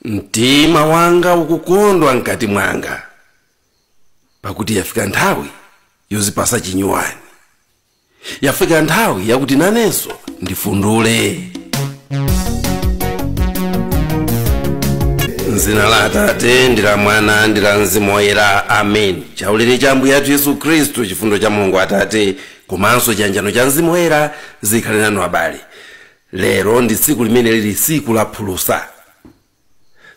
Mtima wanga ukukondwa mkati mwanga, pakuti yafika nthawi yozipasa chinyuwani, yafika nthawi yakuti nanenso ndifundule. Mzina la Atate ndi la Mwana ndi la Mzimu Woyera, amen. Chaulere cha Ambuye athu Yesu Khristu, chifundo cha Mulungu Atate komanso chiyanjano cha Mzimu Woyera zikhale nanu abale. Lero ndi tsiku limene lili tsiku la phulusa,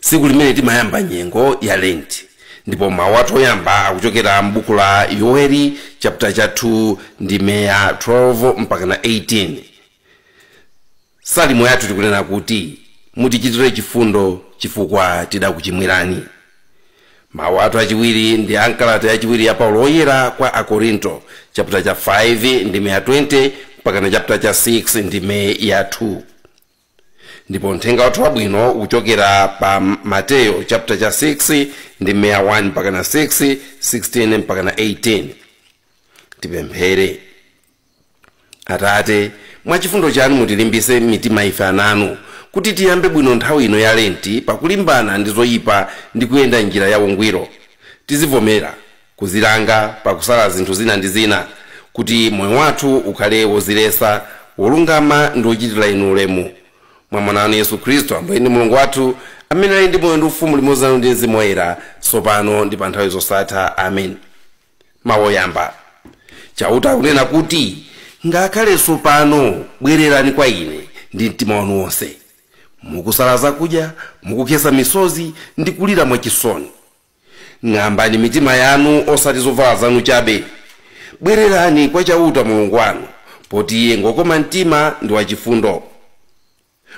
tsiku limene timayamba nyengo ya Lenti, ndipo mawu athu oyamba akuchokera m'buku la Yoweli chapter cha 2 ndi meya 12 mpaka na 18. Salimo yathu tikunena kuti mutichitire chifundo chifukwa tidakuchimwirani. Mawu athu achiwiri ndi ankalata yachiwiri ya Paulo oyera kwa Akorinto chapter cha 5 ndi meya 20 mpaka na chapter cha 6 ndi meya 2. Ndipo mthenga wathu wabwino ukuchokera pa Mateyo chapter cha 6 ndi meya 1 mpaka na 6, 16 mpaka na 18. Tipemphere. Atate, mwa chifundo chanu mutilimbise mitima ife ananu, kuti tiyambe bwino nthawi ino ya Lenti pakulimbana ndi zoyipa ndi kuyenda njira ya ungwiro. Tizivomera kuzilanga pakusala zinthu zina ndi zina, kuti moyo wathu ukhale wozilesa, wolungama ndi wochitira inu ulemu. Mwa Mwana wanu Yesu Khristu Ambuye ndi Mulungu wathu, amene ali ndi moyo ndi ufumu limodzi nanu ndi Mzimu Woyera, tsopano ndi pa nthawi zosatha. Amen. Mawu oyamba. Chauta akunena kuti, ngakhale tsopano bwererani kwa ine ndi mtima wanu wonse, mukusala zakudya, mukukhetsa misozi ndi kulira mwachisoni. Ng'ambani mitima yanu osati zovala zanu chabe. Bwererani kwa Chauta Mulungu wanu, poti iye ngokoma mtima ndi wachifundo,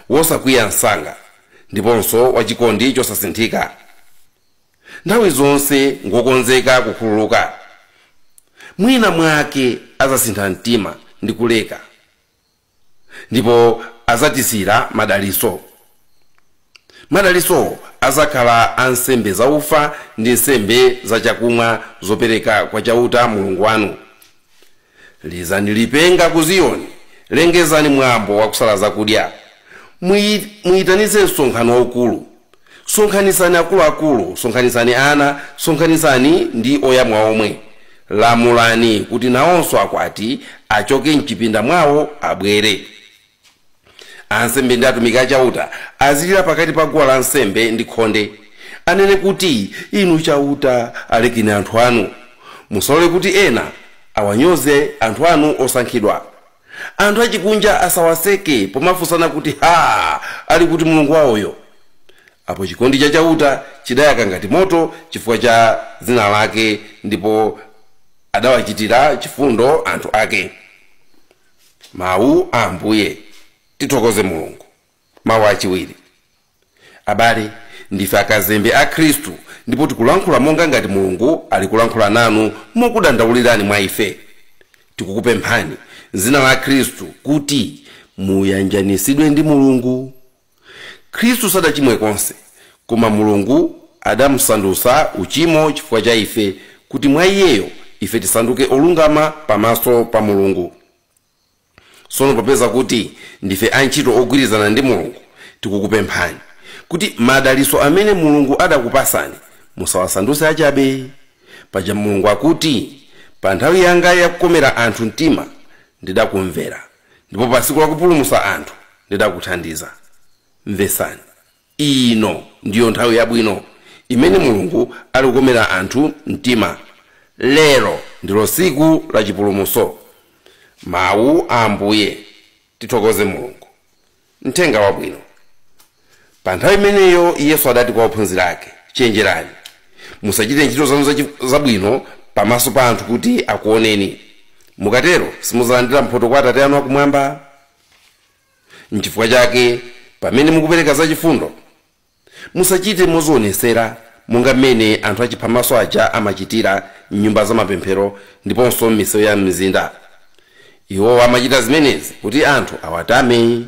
wosakwiya msanga, ndiponso wachikondi chosasinthika. Nthawi zonse ngokonzeka kukhululuka. Mwina mwake azasintha mtima ndi kuleka, ndipo azatisira madaliso. Madaliso azakhala ansembe zaufa ndi nsembe zachakumwa zopereka kwa Chauta Mulungu wanu. Lizani lipenga ku Ziyoni, lengezani mwambo wakusala zakudya, muyitanitse msonkhano waukulu. Sonkhanisani akuluakulu, sonkhanisani ana, sonkhanisani ndi oyamwa omwe. Lamulani kuti nawonso akwati achoke mchipinda mwawo abwere. Ansembe ndi atumiki a Chauta azilira pakati pa guwa lansembe ndi khonde. Anene kuti, inu Chauta, alekeni anthu anu, musalole kuti ena awanyoze anthu anu osankhidwa. Anthu achikunja asawaseke pomafunsana kuti, ha, ali kuti Mulungu wawoyo? Apo chikondi cha Chauta chidayaka ngati moto chifukwa cha dzina lake, ndipo adawachitira chifundo anthu ake. Mawu a Ambuye. Tithokoze Mulungu. Mawu achiwiri. Abale, ndife akazembe a Khristu, ndipo tikulankhula monga ngati Mulungu ali kulankhula nanu mokudandaulirani mwa ife. Tikukupemphani m'dzina la Khristu kuti muyanjanisidwe ndi Mulungu. Khristu sadachimwe konse, koma Mulungu adamusandutsa uchimo chifukwa cha ife, kuti mwa iyeyo ife tisanduke olungama pamaso pa Mulungu. Tsono popeza kuti ndife antchito ogwirizana ndi Mulungu, tikukupemphani kuti madaliso amene Mulungu adakupasani musawasandutse achabe. Paja Mulungu akuti, pa nthawi yanga yakukomera anthu mtima ndidakumvera, ndipo pa tsiku lakupulumutsa anthu ndidakuthandiza. Mvetsani, ino ndiyo nthawi yabwino imene Mulungu ali kukomera anthu mtima. Lero ndilo tsiku la chipulumutso. Mawu a Ambuye. Tithokoze Mulungu. Mthenga wabwino. Pa nthawi imeneyo Yesu adati kwa ophunzira ake, chenjerani, musachite ntchito zanu zabwino pamaso pa anthu kuti akuoneni. Mukatero simudzalandira mphotho kwa Atate anu akumwamba. Nchifukwa chake pamene mukupereka zachifundo, musachite mozionesera monga mmene anthu achiphamaso aja amachitira m'nyumba za mapemphero ndiponso m'misewu ya mzinda. Iwo amachita zimenezi kuti anthu awatame.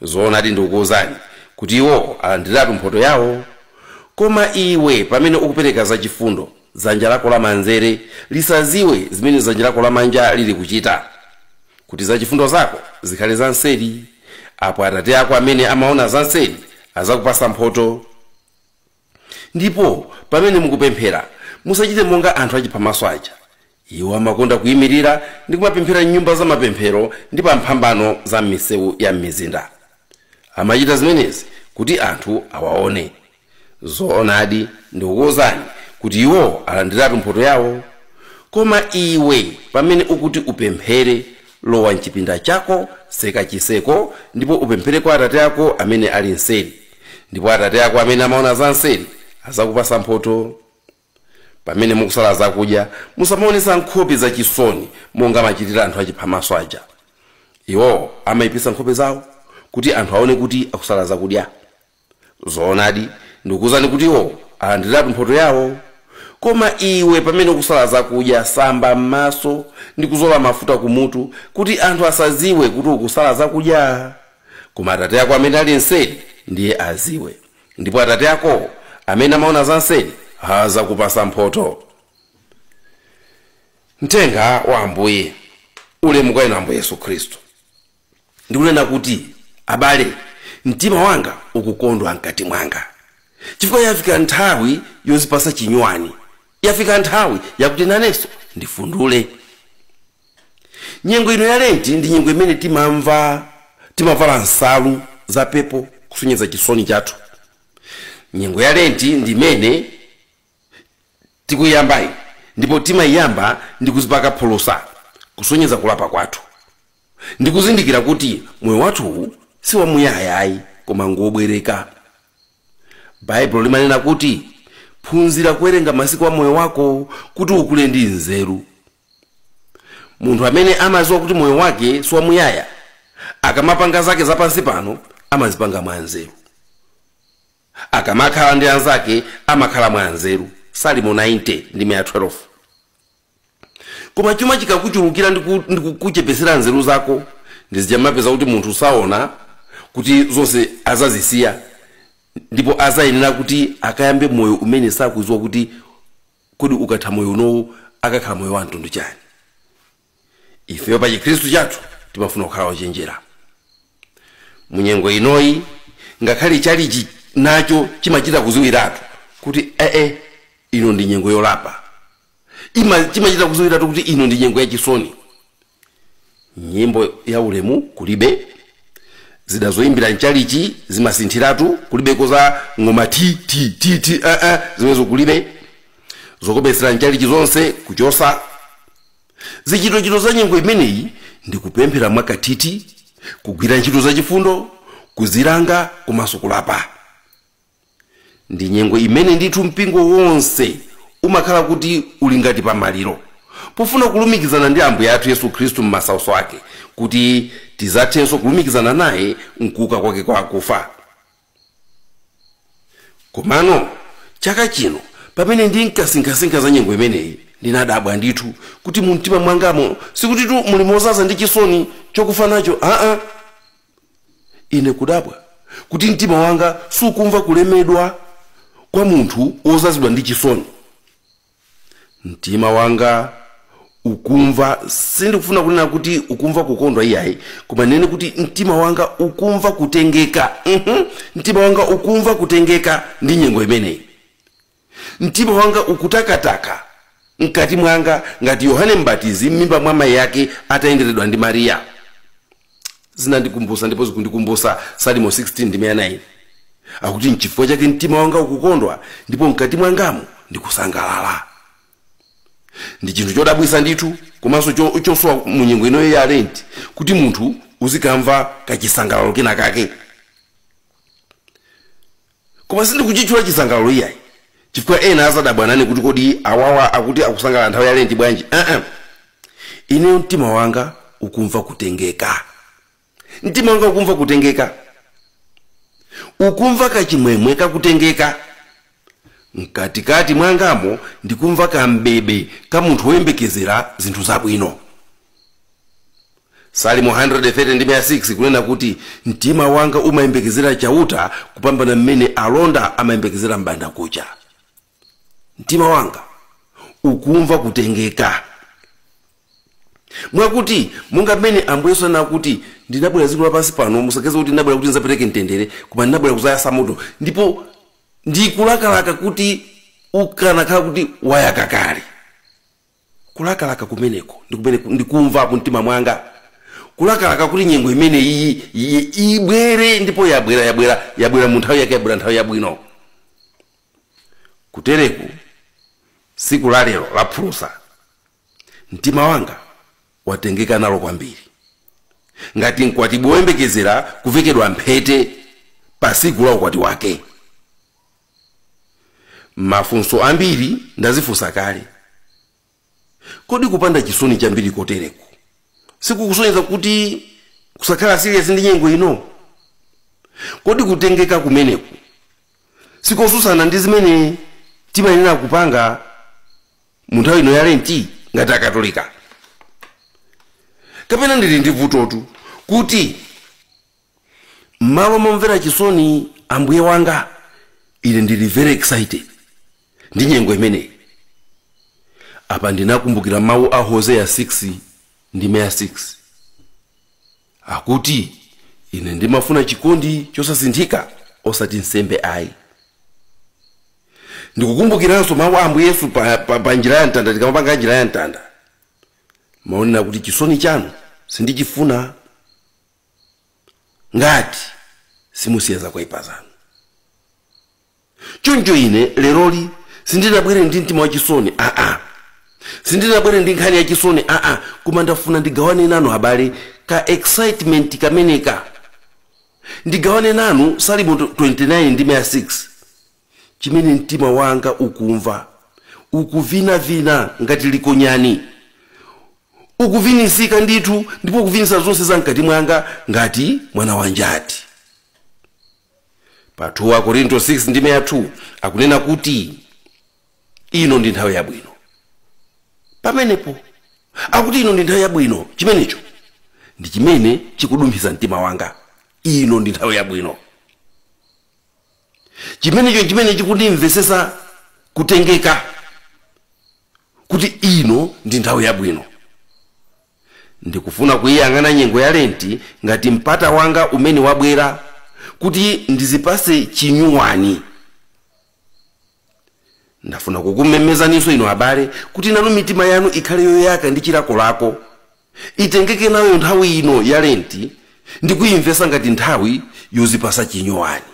Zoonadi ndikukuwuzani kuti iwo alandiratu mphotho yawo. Koma iwe pamene ukupereka zachifundo, dzanja lako lamanzere lisaziwe zimene dzanja lako lamanja lili kuchita, kuti zachifundo zako zikhale zanseri. Apo Atate ako amene amaona zanseri azakupasa mphotho. Ndipo pamene mukupemphera, musachite monga anthu achiphamaso aja. Iwo amakonda kuyimirira ndi kumapemphera m'nyumba za mapemphero ndi pa mphambano za m'misewu ya m'mizinda. Amachita zimenezi kuti anthu awaone. Zoonadi, ndikukuwuzani kuti iwo alandiratu mphotho yawo. Koma iwe pamene ukuti upemphere, lowa mchipinda chako, tseka chiseko, ndipo upemphere kwa Atate ako amene ali mseri. Ndipo Atate ako amene amaona za mseri azakupasa mphotho. Pamene mukusala zakudya, musamaonesa nkhope zachisoni monga amachitira anthu achiphamaso aja. Iwo amayipisa nkhope zawo kuti anthu aone kuti akusala zakudya. Zoonadi, ndikukuwuzani kuti iwo alandiratu mphotho yawo. Koma iwe pamene ukusala zakudya, samba m'maso ndi kuzola mafuta kumutu, kuti anthu asaziwe kuti ukusala zakudya. Koma Atate ako amene ali mseri ndiye aziwe. Ndipo Atate ako amene amaona za mseri azakupasa mphotho. Mthenga wa Ambuye. Ulemu kwa inu Ambuye Yesu Khristu. Ndikunena kuti, abale, mtima wanga ukukondwa mkati mwanga, chifukwa yafika nthawi yozipasa chinywani, yafika nthawi yakuti nanenso ndifundule. Nyengo ino ya Lenti ndi nyengo imene timavala nsalu zapepo kusonyeza chisoni chathu. Nyengo ya Lenti ndi imene tikuyambayi, ndipo timayiyamba ndi kuzipaka phulusa kusonyeza kulapa kwathu ndikuzindikira kuti moyo wathuwu si wamuyaya, koma ngobwereka. Baibulo limanena kuti, phunzira kuwerenga masiku a moyo wako kuti ukule ndi nzeru. Munthu amene amaziwa kuti moyo wake si wamuyaya, akamapanga zake zapansi pano amazipanga mwa nzeru. Akamakhala ndi anzake amakhala mwa nzeru. Salimo 90 ndi 12. Koma chuma chikakuchulukira ndi kukuchepesera nzeru zako, ndizijamapeza kuti munthu saona kuti zonse azazisiya, ndipo azayenera kuti akayambe moyo umene sakudziwa kuti kodi ukatha moyo unowu akakhala moyo wa mtundu chani. Ifeyo pa Chikhristu chathu timafuna kukhala ochenjera munyengo inoyi. Ngakhale chalichi nacho chimachita kuziwiratu kuti ee, ino ndi nyengo yolapa. Chimachita kuziwiratu kuti ino ndi nyengo yachisoni. Nyimbo ya ulemu kulibe, zida zoyimbira mchalichi zimasinthiratu, kulibeko za ng'oma ti ti ti ti, zimenezo kulibe. Zokopesera mchalichi zonse kuchosa. Zichitochito za nyengo imeneyi ndi kupemphera mwakathithi, kugwira ntchito zachifundo, kuzilanga komanso kulapa. Ndi nyengo imene ndithu mpingo wonse umakhala kuti uli ngati pamaliro, pofuna kulumikizana ndi Ambuye athu Yesu Khristu m'masautso ake, kuti tizathenso kulumikizana naye mkuuka kwake kwa akufa. Komano chaka chino pamene ndinkasinkhasinkha za nyengo imeneyi, ndinadabwa ndithu kuti mu mtima mwangamo sikutitu muli mozaza ndi chisoni chokufa nacho. Aa, ine kudabwa kuti mtima wanga sukumva kulemedwa kwa munthu wozazidwa ndi chisoni. Mtima wanga ukumva, sindikufuna kunena kuti ukumva kukondwa iyayi, koma nene kuti mtima wanga ukumva kutengeka. Mtima wanga ukumva kutengeka ndi nyengo imeneyi. Mtima wanga ukutakataka mkati mwanga ngati Yohane Mbatizi m'mimba mwa mayi ake atayenderedwa ndi Mariya. Zinandikumbusa ndipo zikundikumbusa Salimo 16 ndi 9, akuti, nchifukwa chake mtima wanga ukukondwa ndipo mkati mwangamu ndikusangalala. Ndi chinthu chodabwisa ndithu komanso chosowa mu nyengo inoyo ya Lenti kuti munthu uzikamva kachisangalalo kena kake. Koma sindikuchitchula chisangalalo iyayi, chifukwa ena azadabwa nane kuti kodi awawa akuti akusangalala nthawi ya Lenti bwanji? Ineyo mtima wanga ukumva kutengeka. Mtima wanga ukumva kutengeka, ukumva kachimwemwe kakutengeka mkatikati mwangamo. Ndikumva kambebe ka munthu woyembekezera zinthu zabwino. Salimo 130 ndi 6 kunena kuti, mtima wanga umayembekezera Chauta kupambana mmene alonda amayembekezera mbanda kucha. Mtima wanga ukumva kutengeka mwakuti monga mmene Ambuye Yesu anakuti, ndinabwera dziko lapansi pano, musakeze kuti ndinabwera kuti ndidzapereke mtendere, koma ndinabwera kudzayatsa moto. Ndipo Ndikulakalaka kuti ukanakhala kuti wayaka kale. Kulakalaka kumeneko ndikumene ndikumva mu mtima mwanga, kulakalaka kuti nyengo imene iyi ibwere, ndipo yabwera, yabwera, yabwera mu nthawi yake, yabwera nthawi yabwino. Kutereku siku la lero la phulusa, mtima wanga watengeka nalo kwambiri, ngati mkwatibwi woyembekezera kuvekedwa mphete pa siku la ukwati wake. Mafunso ambiri ndazifunsa kale. Kodi kupanda chisoni chambiri kotereku sikukusonyeza kuti kusakhala serious ndi nyengo ino? Kodi kutengeka kumeneku sikosusana ndi zimene timayenera kupanga mu nthawi ino ya Lenti ngati Akatolika? Kapena ndili ndi vutotu kuti m'malo momvera chisoni Ambuye wanga, ine ndili very excited ndi nyengo imeneyi? Apa ndinakumbukira mawu a Hosea 6 ndime ya 6 akuti, "Ine ndimafuna chikondi chosasinthika, osati nsembe ayi." Ndikukumbukiranso mawu a Ambuye Yesu pa njira ya mtanda. Tikamapanga njira ya mtanda, maonera kuti chisoni chanu sindichifuna ngati simusiya zakuipa zanu. Choncho ine leroli sindinabwere ndi mtima wachisoni, aa, sindinabwere ndi nkhani yachisoni, aa, koma ndafuna ndigawane nanu abale ka excitement kameneka. Ndigawane nanu Salimo 29 ndime ya 6, chimene mtima wanga ukumva ukuvinavina ngati likonyani, ukuvinisika ndithu, ndipo ukuvinisa zonse za mkati mwanga ngati mwana wa njati. Pa 2 Korinto 6 ndime ya 2 akunena kuti ino ndi nthawi yabwino. Pamenepo akuti ino ndi nthawi yabwino. Chimenecho ndi chimene chikudumphisa mtima wanga. Ino ndi nthawi yabwino. Chimenecho chimene chikundimvesesa kutengeka kuti ino ndi nthawi yabwino. Ndikufuna kuyiyang'ana nyengo ya Lenti ngati mpata wanga umene wabwera kuti ndizipase chinyuwani. Ndafuna kukumemezaninso inu abale kuti nanu mitima yanu ikhale yoyaka ndi chilakolako, itengeke nayo nthawi ino ya Lenti ndikuyimvesa ngati nthawi yozipasa chinyuwani.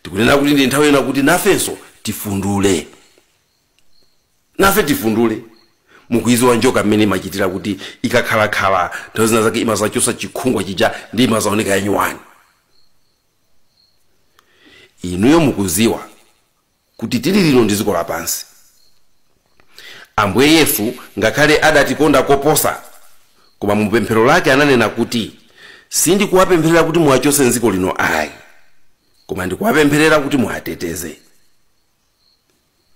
Tikunena kuti ndi nthawi ina kuti nafenso tifundule, nafe tifundule. Mukuiziwa njoka mmene imachitira kuti ikakhalakhala, nthawi zina zake imazachosa chikhungwa chija ndi imazaoneka yanyuwani. Inuyo mukuziwa kuti tili lino ndi dziko lapansi. Ambuye Yesu ngakhale adatikonda koposa, koma mupemphero lake ananena kuti, "Sindikuwapempherera kuti muwachose mdziko lino ayi, koma ndikuwapempherera kuti muwateteze."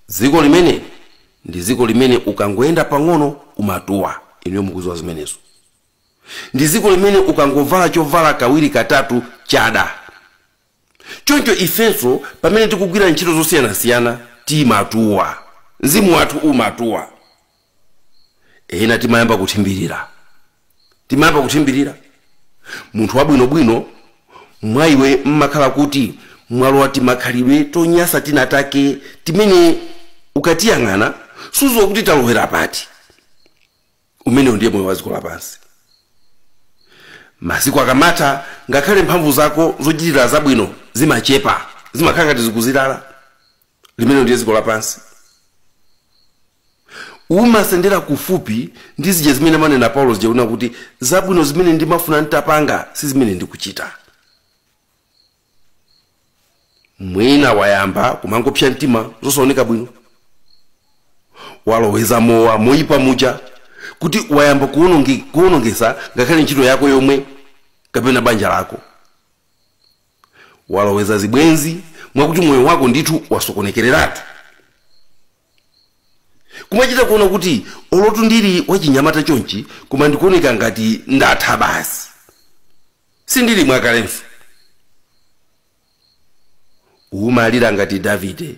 Dziko limene ndi dziko limene ukangoyenda pang'ono umatuwa. Inuyo mukuziwa zimenezo. Ndi dziko limene ukangovala chovala kawiri katatu chada. Choncho ifenso pamene tikugwira ntchito zosiyanasiyana timatuwa, mzimu wathu umatuwa. Ena timayamba kuthimbirira, timayamba kuthimbirira. Munthu wabwinobwino, mwa iwe mmakhala kuti mwalowa timakhalidwe tonyasa tinatake timene ukatiyang'ana suziwa kuti talowera pati. Umenewu ndiye moyo wa dziko lapansi. Masiku akamatha, ngakhale mphamvu zako zochitira zabwino zimachepa, zimakhala ngati zikuzilala. Limeneyo ndiye dziko lapansi. Umasendera kufupi ndi zija zimene amanena Paulo zija kunena kuti, "Zabwino zimene ndimafuna ntapanga si zimene ndikuchita." Mwina wayamba kumangopsa mtima zosaoneka bwino, waloweza mowa moyipa muja kuti wayamba kuwonongesa ngakhale ntchito yako yomwe kapena banja lako, waloweza zibwenzi mwakuti moyo wako ndithu wasokonekereratu. Kumachita kuona kuti olotu ndili wachinyamata chonchi, koma ndikuoneka ngati ndatha basi, sindili mwakalenso. Umalira ngati Davide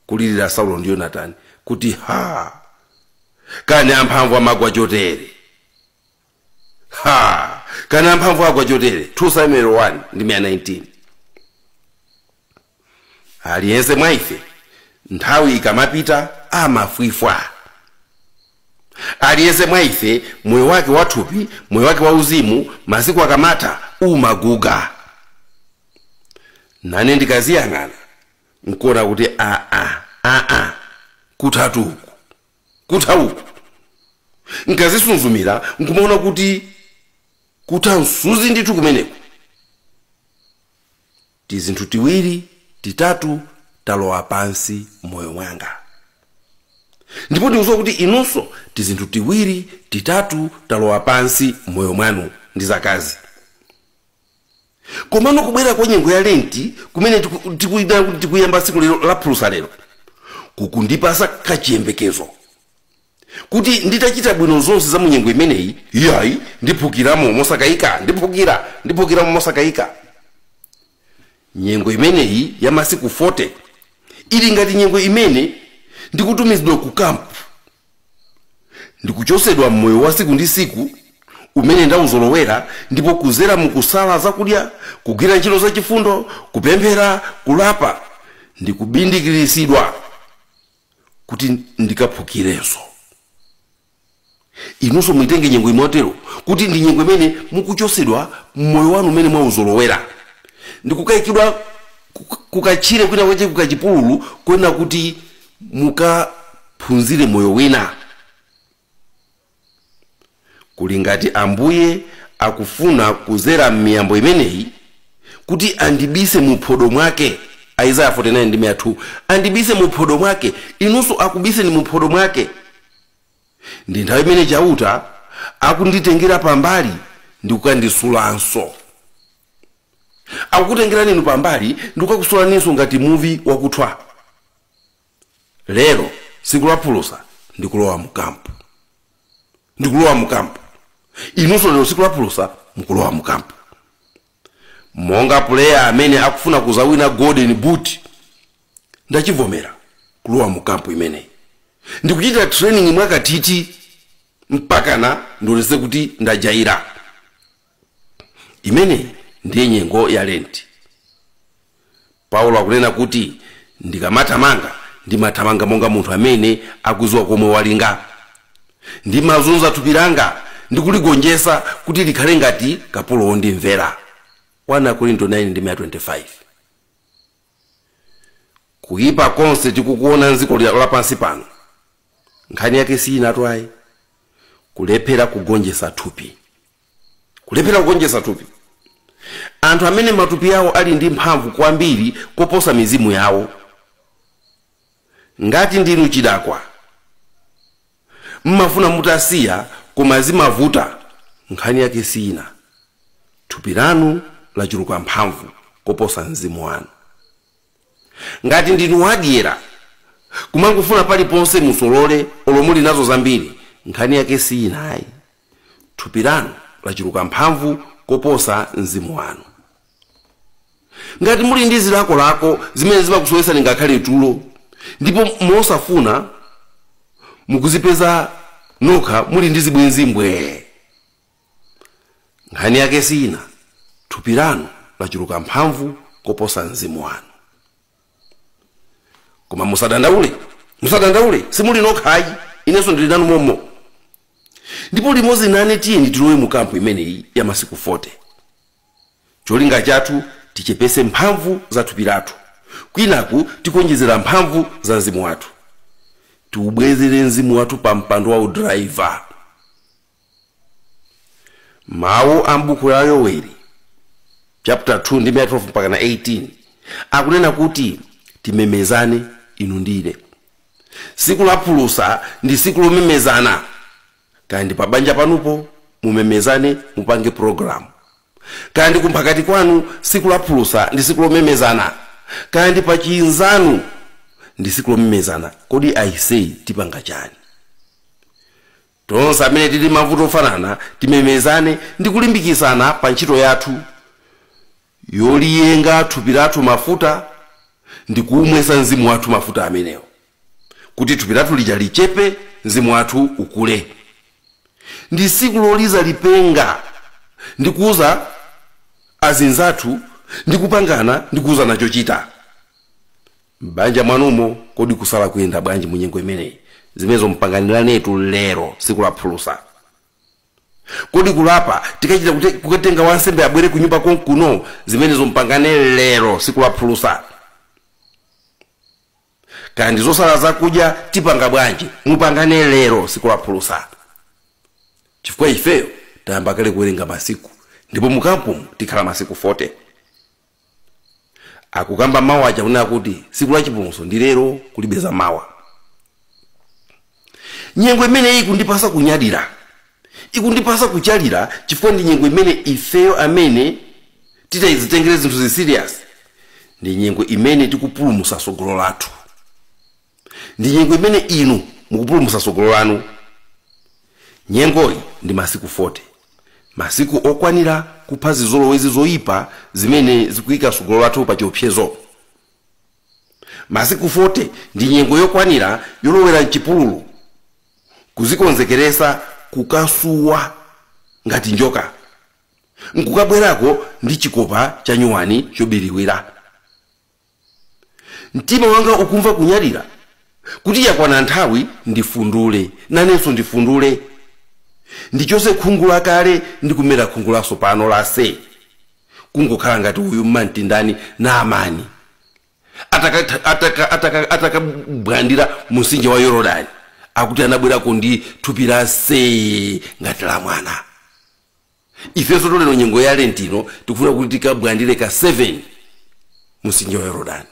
kulirira Saulo ndi Yonatani kuti, "Ha, kani amphamvu amagwa chotere? Ha, kani amphamvu agwa chotere?" 2 Samuel 1 ndi 19. Aliyense mwa ife nthawi ikamapita amafwifwa. Aliyense mwa ife moyo wake wathupi, moyo wake wauzimu, masiku akamata umaguga. Nane ndikaziyang'ana nkuona kuti aa kuthatu uku, kutha uku. Nkazisunzumira nkumaona kuti kutha msuzi ndithu kumeneko. Tizinthu tiwiri titatu talowa pansi moyo mwanga. Ndipo ndikudziwa kuti inunso tizinthu tiwiri titatu talowa pansi moyo mwanu ndi zakazi. Komano kubwera kwa nyengo ya lenti kumene tikuyamba tsiku lero la phulusa lero, kukundipasa kachiyembekezo kuti nditachita bwino zonse za munyengo imeneyi, iyayi ndiphukiramo mosakayika, ndiphukiramo mosakayika. Nyengo imeneyi ya masiku 40 ili ngati nyengo imene ndikutumizidwa ku kampu, ndikuchosedwa mmoyo wa siku ndi siku umene ndawuzolowera, ndipo kuzera mukusala zakudya, kugwira ntchito zachifundo, kupemphera, kulapa, ndikubindikiritsidwa kuti ndikaphukirenso. Inunso muitenge nyengo imotero kuti ndi nyengo imene mukuchosedwa mmoyo wanu umene mwawuzolowera, ndikukayikidwa kukachire kwina kwache kukachipululu kwena kuti mukaphunzire moyo wina. Kuli ngati Ambuye akufuna kuzera miyambo imeneyi kuti andibise muphodo mwake. Isaiah 49 ndi 2, andibise muphodo mwake, inunso akubiseni muphodo mwake. Ndi nthawi imene Chauta akunditengera pambali ndikukandisulanso. Akukutengerani inu pambali ndikukakusulaninso ngati muvi wakuthwa. Lero tsiku la phulusa ndikulowa mukampu, ndikulowa mukampu. Inunso lero tsiku la phulusa mukulowa mukampu. Monga player amene akufuna kuzawina golden boot, ndachivomera kulowa mukampu imeneyi. Ndikuchita training mwakathithi mpakana ndionese kuti ndajaira. Imeneyi ndiye nyengo ya lenti. Paulo akunena kuti ndikamathamanga ndimathamanga monga munthu amene akudziwa komwe walinga. Ndimazunza thupi langa ndikuligonjetsa kuti likhale ngati kapolo wondimvera. 1 Korinto 9 ndi 25. Kuyipa konse tikukuona mdziko lapansi pano, nkhani yake si inatu ayi, kulephera kugonjetsa thupi. Kulephera kugonjetsa thupi. Anthu amene matupi awo ali ndi mphamvu kwambiri koposa mizimu yawo. Ngati ndinu chidakwa, mmafuna mutasiya koma zimavuta, nkhani yake si ina, thupi lanu lachuluka mphamvu koposa mzimu wanu. Ngati ndinu wadyera, kumangofuna paliponse musolole olo muli nazo zambiri, nkhani yake si inayi, thupi lanu lachuluka mphamvu koposa mzimu wanu. Ngati muli ndi zilakolako zimene zimakusowetsani ngakhale tulo, ndipo mosafuna mukuzipeza nokha muli ndi zibwenzi mbwee, nkhani yake si ina, thupi lanu lachuluka mphamvu koposa mzimu wanu. Koma musadandaule, musadandaule, simuli nokhayi, inenso ndili nanu mommo. Ndipo limodzi nane tiyeni tilowe mu kampu imeneyi ya masiku 40. Cholinga chathu tichepese mphamvu za thupi lathu, kwinaku tikonjezera mphamvu za mzimu wathu. Tiubwezere mzimu wathu pa mpando wa udraiva. Mawu a m'buku la Yoweli chapter 2 ndi 12 mpaka na 18 akunena kuti timemezane inu ndine. Siku la phulusa ndi siku lomemezana. Kaya ndi pabanja panupo mumemezane, mupange program. Kaya ndi kumphakati kwanu, siku la phulusa ndi siku lomemezana. Kaya ndi pachinzanu ndi siku lomemezana. Kodi aisei tipanga chani? Tonse amene tili mavuto ofanana timemezane ndi kulimbikitsana pa ntchito yathu yoliyenga thupi lathu mafuta ndi kuumwesa mzimu wathu mafuta amenewo, kuti thupi lathu lija lichepe, mzimu wathu ukule. Ndi siku loliza lipenga ndi kuuza azinzathu ndi kupangana ndi kuuza nachochita. M'banja mwanumo kodi kusala kuyenda bwanji mu nyengo imeneyi? Zimenezo mpanganiranetu lero siku la phulusa. Kodi kulapa tikachita kukatenga wansembe abwere kunyumba konkuno? Zimenezo mpangane lero siku la phulusa. Kandi zosala zakudya tipanga bwanji? Mupangane lero siku la phulusa. Chifukwa ifeyo tayamba kale kuwerenga masiku, ndipo mukampumu tikhala masiku 40. Akukamba mawu aja kunena kuti siku la chipulumutso ndi lero, kulibe za mawa. Nyengo imene ikundipasa kunyadira, ikundipasa kuchalira, chifukwa ndi nyengo imene ifeyo amene titayizitengere zinthu zi serious. Ndi nyengo imene tikupulumutsa tsogolo lathu. Ndi nyengo imene inu mukupulumutsa tsogolo lanu. Nyengoyi ndi masiku 40, masiku okwanira kupha zizolowezi zoyipa zimene zikuyika tsogolo lathu pa chiopsezo. Masiku 40 ndi nyengo yokwanira yolowera mchipululu, kuzikonzekeresa kukasuwa ngati njoka, nkukabwerako ndi chikopa cha nyuwani chobiriwira. Mtima wanga ukumva kunyadira kuti yakwana nthawi ndifundule, nanenso ndifundule, ndichose khungu lakale ndi kumera khungu latsopano lase, kungokhala ngati uyu mmantindani Naamani atakabwandira mumtsinje wa Yorodani, akuti anabwerako ndi thupi lase ngati la mwana. Ifenso tolero nyengo ya lentino tikufuna kuti tikabwandire ka 7 mumtsinje wa Yorodani,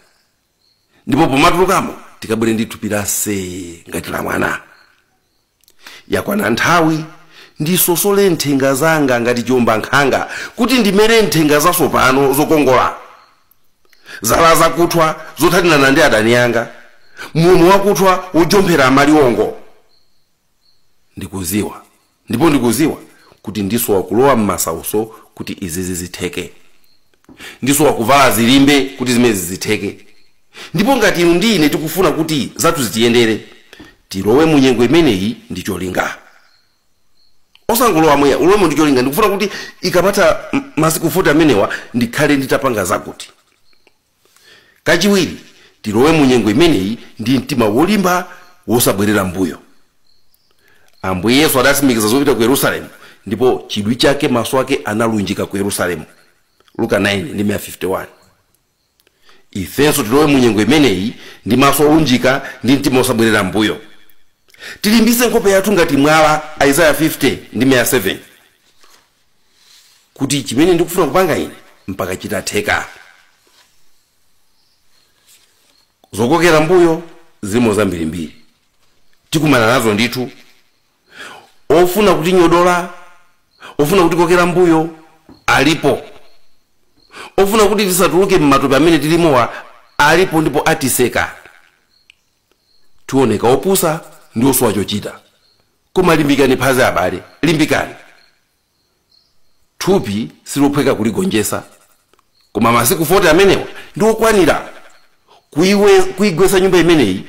ndipo pomatulukamo tikabwere ndi thupi lase ngati la mwana. Yakwana nthawi ndisosole nthenga zanga ngati chiwomba nkhanga, kuti ndimere nthenga zatsopano zokongola, zala zakuthwa zothatirana ndi adani anga, mulomo wakuthwa wojomphera amaliwongo. Ndikuziwa, ndipo ndikuziwa kuti ndisowa kulowa m'masauso kuti izizi zitheke, ndisowa kuvala zilimbe kuti zimezi zitheke. Ndipo ngati inu ndi ine tikufuna kuti zathu zitiyendere, tilowe mu nyengo imeneyi ndi cholinga. Osangolowa mweya, ulowemo ndi cholinga. Ndikufuna kuti ikapata masiku 40 amenewa ndikhale nditapanga zakuti. Kachiwiri, tilowe mu nyengo imeneyi ndi mtima wolimba wosabwerera mbuyo. Ambuye Yesu adatsimikiza zopita ku Yerusalemu, ndipo chidwi chake, maso ake analunjika ku Yerusalemu. Luka 9 ndi 51. Ifenso tilowe mu nyengo imeneyi ndi maso olunjika ndi mtima wosabwerera mbuyo. Tilimbise nkhope yathu ngati mwala, Isaiah 50 ndi 7, kuti chimene ndikufuna kupanga ine mpaka chitatheka. Zokokera mbuyo zilimo zambirimbiri, tikumana nazo ndithu. Ofuna kutinyodola, ofuna kutikokera mbuyo alipo, ofuna kuti tisatuluke m'matope amene tilimowa alipo, ndipo atiseka. Tioneka opusa ndi osowa chochita. Koma limbikani phazi abale, limbikani. Thupi silophweka kuligonjetsa, koma masiku 40 amenewa ndi okwanira kuigwetsa nyumba imeneyi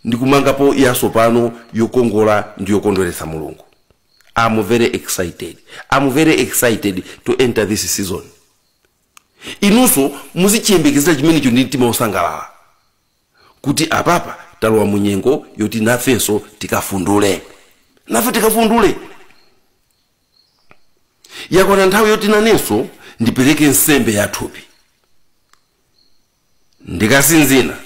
ndi kumangapo yatsopano yokongola ndi yokondweretsa Mulungu. I'm very excited. I'm very excited to enter this season. Inunso muzichiyembekezera chimenecho ndi mtima wosangalala, kuti apapa talowa mu nyengo yoti nafenso tikafundule, nafe tikafundule. Yakwana nthawi yoti nanenso ndipereke nsembe ya thupi, ndikasinzina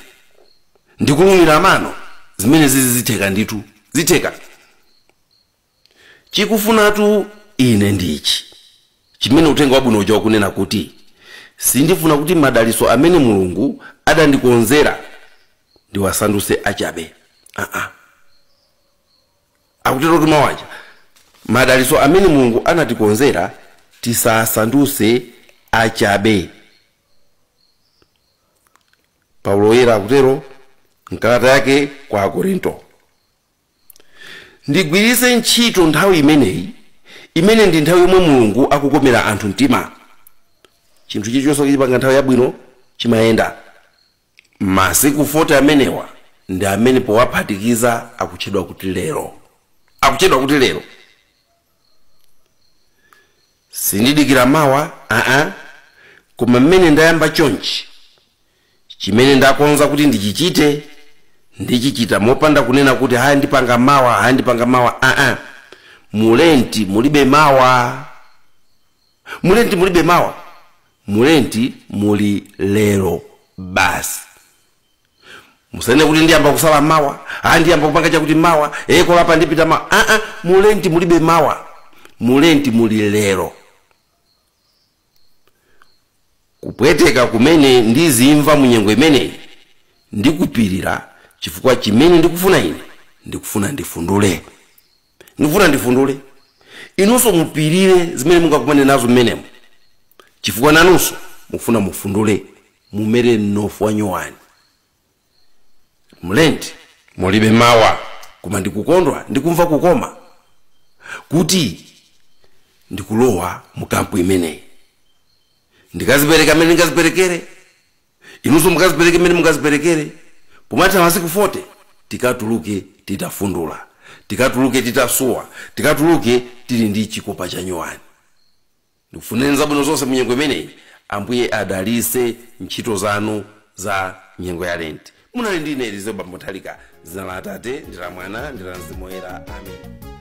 ndikulumira mano. Zimene zizi zitheka ndithu, zitheka. Chikufunatu ine ndichi chimene uthenga wabwino uja wakunena kuti sindifuna kuti madalitso amene Mulungu adandikonzera ndiwasandutse achabe. Akutero kuti mawaja madalitso amene Mulungu anatikonzera tisasandutse achabe. Paulo Woyera akutero mkalata yake kwa Akorinto. Ndigwiritse ntchito nthawi imeneyi, imene ndi nthawi yomwe Mulungu akukomera anthu mtima. Chinthu chilichonse chipanga nthawi yabwino chimayenda. Masiku 40 amenewa ndi amene powaphatikiza akutchedwa kuti lero, akutchedwa kuti lero. Sindidikira mawa, koma mmene ndayamba chonchi, Chimene ndakonza kuti ndichichite ndichichita mopanda kunena kuti haya ndipanga mawa, haya ndipanga mawa. Aa, mulenti mulibe mawa, mulenti mulibe mawa, mulenti muli lero basi. Musanene kuti ndiyamba kusala mawa, haya ndiyamba kupanga chakuti mawa, kolapa ndipita mawa. Aa, mulenti mulibe mawa, mulenti muli lero. Kupweteka kumene ndizimva munyengo imeneyi ndikupirira, chifukwa chimene ndikufuna ine ndikufuna ndifundule, ndikufuna ndifundule. Inunso mupirire zimene mungakumane nazo mmenemo, chifukwa nanunso mukufuna mufundule, mumere mnofu wa nyuwani. Mulenti mulibe mawa, koma ndikukondwa, ndikumva kukoma kuti ndikulowa mu kampu imeneyi. Ndikazipereka mmene ndingaziperekere, inunso mukazipereke mmene mungaziperekere. Pomatha masiku 40 tikatuluke titafundula, tikatuluke titasuwa, tikatuluke tili ndi chikopa cha nyuwani. Ndikufunireni zabwino zonse munyengo imeneyi. Ambuye adalise ntchito zanu za nyengo ya Lenti. Munali ndi ine Elizeo Bambo Nthalika. Dzina la Atate ndi la Mwana ndi la Mzimu Woyera. Amen.